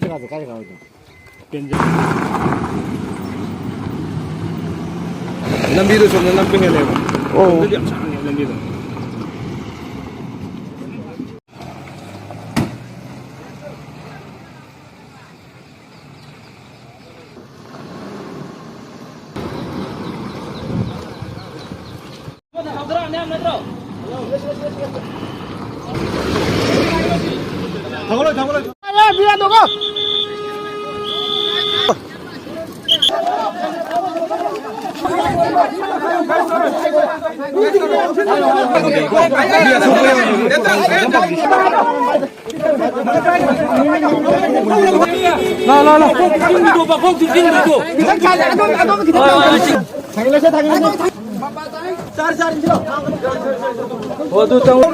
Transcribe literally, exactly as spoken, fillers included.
ꯖꯒꯥꯁꯦ ꯀꯥꯏ ꯖꯒꯥ ꯑꯣꯏꯗꯣꯏꯅꯣ? ꯂꯝꯕꯤꯗꯣ ꯁꯣꯝꯗ ꯅꯝ ꯄꯤꯡꯍꯜꯂꯦꯕ꯫ ꯑꯣ꯫ ꯑꯗꯨꯗꯤ ꯌꯥꯝ ꯁꯥꯡꯉꯦ ꯂꯝꯕꯤꯗꯣ꯫ ꯂꯥꯎ, ꯂꯥꯎ, ꯂꯥꯎ꯫ ꯈꯣꯡ ꯊꯨꯞꯆꯤꯟꯕꯤꯈꯣ, ꯈꯣꯡ ꯊꯨꯞꯆꯤꯟꯕꯤꯈꯣ꯫ ꯍꯣꯏ, ꯍꯣꯏ, ꯍꯣꯏ꯫ ꯑꯣ, ꯑꯗꯨ ꯆꯪꯉꯨ꯫